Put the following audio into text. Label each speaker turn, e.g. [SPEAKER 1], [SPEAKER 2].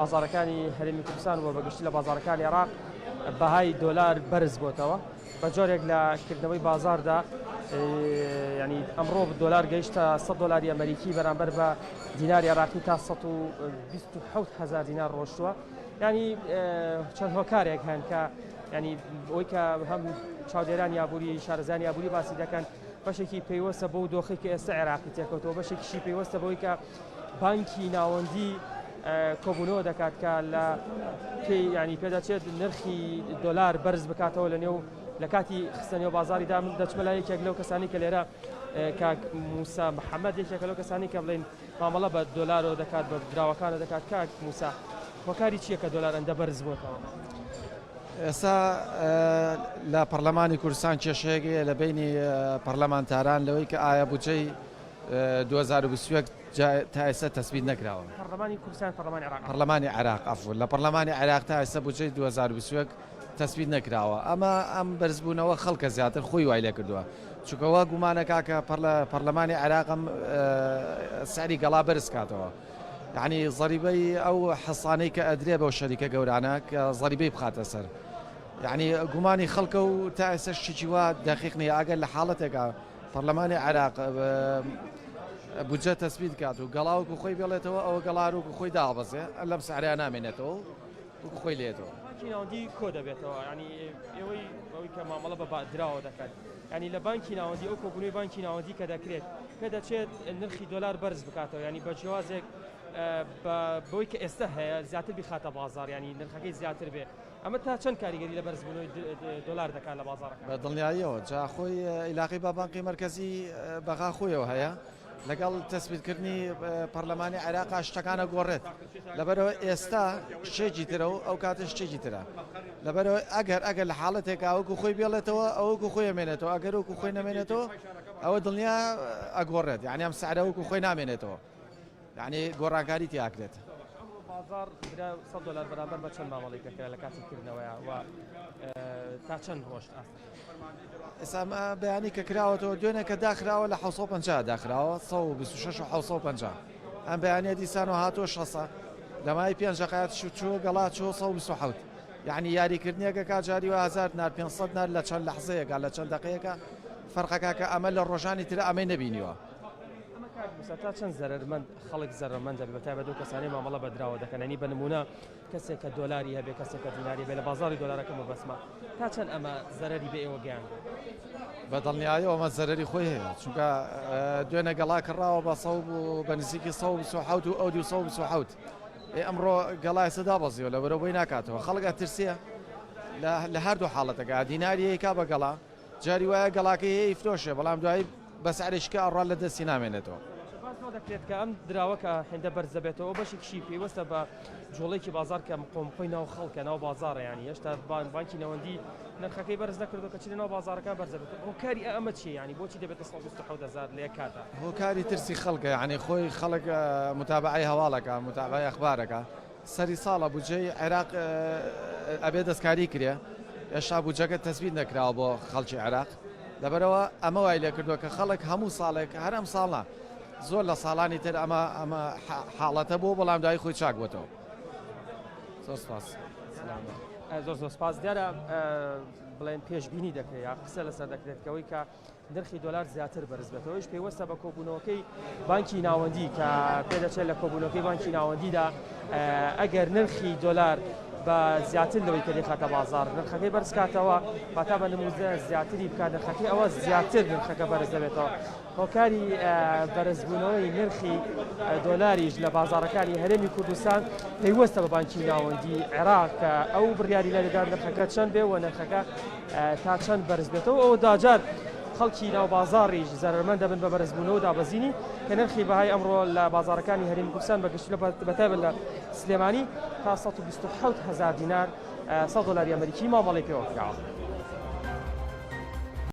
[SPEAKER 1] بازاڕەکانی هەرێمی کوردستان و بەگشتی لە بازاڕەکانی عێراق بەهای دۆلار بەرز بۆتەوە بە جۆرێک لە کردنەوەی بازاردا ینی ئەمڕۆ دۆلار گەیشتە 100 دۆلاری ئەمریکی بەرامبەر بە دیناری عێراقی تا 127 هزار دینار ڕۆشتووە ینی چەند هۆکارێک هەن کە ینی ئەوی کە هەم چاودێرانی ئابووری شارەزانی ئابووری باسی دەکەن بەشێکی پەیوەستە بەو دۆخی کە ئێستا عێراقی تێکەوتەوە بەشێکیشی پەیوەستە بەوەی کە بانکی ناوەندی کۆبوونەوە دەکات کە لە پێی ینی پێدەچێت نرخی دۆلار بەرز بکاتەوە لە نێو لە کاتی خستە نێو بازاریدا من دەچمە لای یەکێک لەو کەسانی کە لێرە کاک موسا محەممەد یەکێکە لەو کەسانی کە بڵین مامەڵە بە دۆلارەوە دەکات بە دراوەکانە دەکات کاک موسا هۆکاری چییە کە دۆلار ئەندە بەرز بۆتەوە؟
[SPEAKER 2] ئێستا لە پەرلەمانی کوردستان کێشەیەک هەیە لە بینی پەرلەمانتاران لەوەی کە ئایا بودجەی 2021 تا ئێستا تەسبیت نەکراوە. پەڕلەمانی کوردستان
[SPEAKER 1] پەڕلەمانی عێراق.
[SPEAKER 2] پەڕلەمانی عێراق عەفو لە پەڕلەمانی عێراق تا ئێستا بودجەی 2021 تەسبیت نەکراوە ئەمە ئەم بەرزبوونەوە خەڵکە زیاتر خۆی وای لێکردووە چونکە وا گومانەکا کە پەڕلەمانی عێراق ئەم سعری گەڵا بەرز کاتەوە یعنی زەریبەی ئەو حەسانەی کە ئەدرێ بەو شەریکە گەورانە کە زەریبەی بخاتە سەر یعنی گومانی خەڵکە و تا ئێستا شتێکی وا دەقیق نییە ئەگەر لە حاڵەتێکا پەرلەمانی عێراق بودجە تەسبیت کات و گەڵا وەکو خۆی بێڵێتەوە ئەوە گەڵا هەر وەکو خۆی دابەزێ لەم سعرەیە نامێنێتەوە و وەکو خۆی لێتەوە.
[SPEAKER 1] بانکی ناوەندی کۆ دەبێتەوە یانی ئێوەی ئەوەی کە مامەڵە بە دراوە دەکەن یانی لە بانکی ناوەندی ئەو کۆبوونەوەی بانکی ناوەندی کە دەکرێت پێدەچێت نرخی دۆلار بەرز بکاتەوە یانی بە جیاوازێک بەوەی کە ئێستا هەیە زیاتر بیخاتە بازاڕ یانی نرخەکەی زیاتر بێ ئەمە تا چەند کاریگەری لە بەرزبوونەوەی دۆلار دەکات لە بازاڕەکان؟
[SPEAKER 2] بە دڵنیاییەوە، جا خۆی ئیلاقەی بە بانقی مەرکەزی بەغا خۆیەوە هەیە، لەگەڵ تەسبیتکردنی پەرلەمانی عێراقا شتەکان ئەگۆڕێت، لەبەرئەوە ئێستا شتێکی ترە و ئەو کاتە شتێکی ترە، لەبەرئەوە ئەگەر ئەگەر لە حاڵەتێکا وەکو خۆی بێڵێتەوە ئەوە وەکو خۆی ئەمێنێتەوە، ئەگەر وەکو خۆی نەمێنێتەوە ئەوە دڵنیا ئەگۆڕێت، یانی ئەم سعرە وەکو خۆی نامێنێتەوە. یانی گۆڕانکاری تیا ئەکرێت.
[SPEAKER 1] ئەمڕۆ بازاڕ درا 100 دۆلار بەرامبەر بە چەند مامەڵەی پێکرا لە کاتی کردنەوەیا و تا چەند ڕۆشت ئاستەکە؟
[SPEAKER 2] ئێستا ئەمە بەیانی کە کراوەتەوە دوێنێ کە داخراوە لە 750 داخراوە 126 و 750 ئەم بەیانە دیسانەوە هاتووە 600 لە مای پێنج دەقایەت چووە گەڵا چووە 127 یعنی یاریکردنێکە کا جاری وە 1000 دینار 500 دینار لە چەند لەحزەیەکە لە چەند دەقەیەکە فەرقەکە کە ئەمە لە ڕۆژانی تر ئەمەی نەبینیوە.
[SPEAKER 1] ئەمە کاک موسا تا چەند زەرەرمەند خەڵک زەرەرمەند دەبێت بە تایبەت ئەو کەسانەی مامەڵە بە دراوە دەکەن یانی بە نمونە کەسێک کە دۆلاری هەبێ کەسێک کە دیناری هەبێ لە بازاڕی دۆلارەکە مەبەستمە تا چەند ئەمە زەرەری بە ئێوە گەیاندووە؟
[SPEAKER 2] بە دڵنیاییەوە ئەمە زەرەری خۆی هەیە چونکە دوێنێ گەڵا کڕاوە بە سەد و بە نزیکی 127 و ئەو 227 ئێ ئەمڕۆ گەڵا ئێستا دابەزیوە لەبەرەوە بۆی ناکاتەوە خەڵک ئەترسێ لە هەردوو حاڵەتەکە دیناری ئەیکا بە گەڵا جاری وایە گەڵاکەی هەیە ئیفرۆشێ بەڵام دوایی بە سعرێکی کە ئەڕوا لە دەستی نامێنێتەوە.
[SPEAKER 1] باس لەوە دەکرێت کە ئەم دراوە کە هێندە بەرز دەبێتەوە بەشێکیشی پەیوەستە بە جوڵەیەکی بازاڕ کە مقۆمقۆی ناو خەڵکە ناو بازاڕە یانی هێشتا بانکی ناوەندی نرخەکەی بەرز نەکردووە کەچی لە ناو بازاڕەکان بەرز دەبێتەوە هۆکاری ئەمە چییە یانی بۆچی دەبێتە 127 هەزار لە یەک کاتا؟
[SPEAKER 2] هۆکاری ترسی خەڵکە یانی خۆی خەڵک متابەعەی هەواڵەکە متابەعەی ئەخبارەکە سەری ساڵە بودجەی عێراق ئەبێ دەستکاری کرێ، ئێشتا بودجەکە تەسبیت نەکراوە بۆ خەڵکی عێراق، لەبەرئەوە ئەمە وای لێکردووە کە خەڵک هەموو ساڵێک هەر ئەم ساڵ نا زۆر لە ساڵانی تر ئەمە ئەمە حاڵەتە بوو بەڵام دوایی خۆی چاک بۆتەوە. زۆر سپاس.
[SPEAKER 1] زۆر زۆر سپاس دیارە بڵێن پێشبینی دەکرێت یا قسە لەسەر دەکرێت کەەوەی کە نرخی دۆلار زیاتر بەرز بێتەوە، ئەویش پەیوەستە بە کۆبوونەوەکەی بانکی ناوەندی کە پێدەچێت لە کۆبوونەوەکەی بانکی ناوەندیدا ئەگەر نرخی دۆلار بە زیاتر لەوەی کە دەیخاتە بازاڕ نرخەکەی بەرز کاتەوە واتا بە نموزە زیاتری بکات نرخەکەی ئەوە زیاتر نرخەکە بەرز دەبێتەوە هۆکاری بەرزبوونەوەی نرخی دۆلاریش لە بازاڕەکانی هەرێمی کوردستان پەیوەستە بە بانکی ناوەندی عێراق کە ئەو بڕیاری لەدەدات نرخەکە چەند بێ و نرخەکە تا چەند بەرز بێتەوە ئەوە دواجار خەڵکی ناو بازاڕیش زەرەرمەند دەبن بە بەرزبوونەوە و دابەزینی کە نرخی بەهای ئەمڕۆ لە بازاڕەکانی هەرێمی کوردستان بە گشتی بەتایبەت لە سلێمانی تا 127 هەزار دینار 100 دۆلاری ئەمریکی مامەڵەی پێوە کراوە.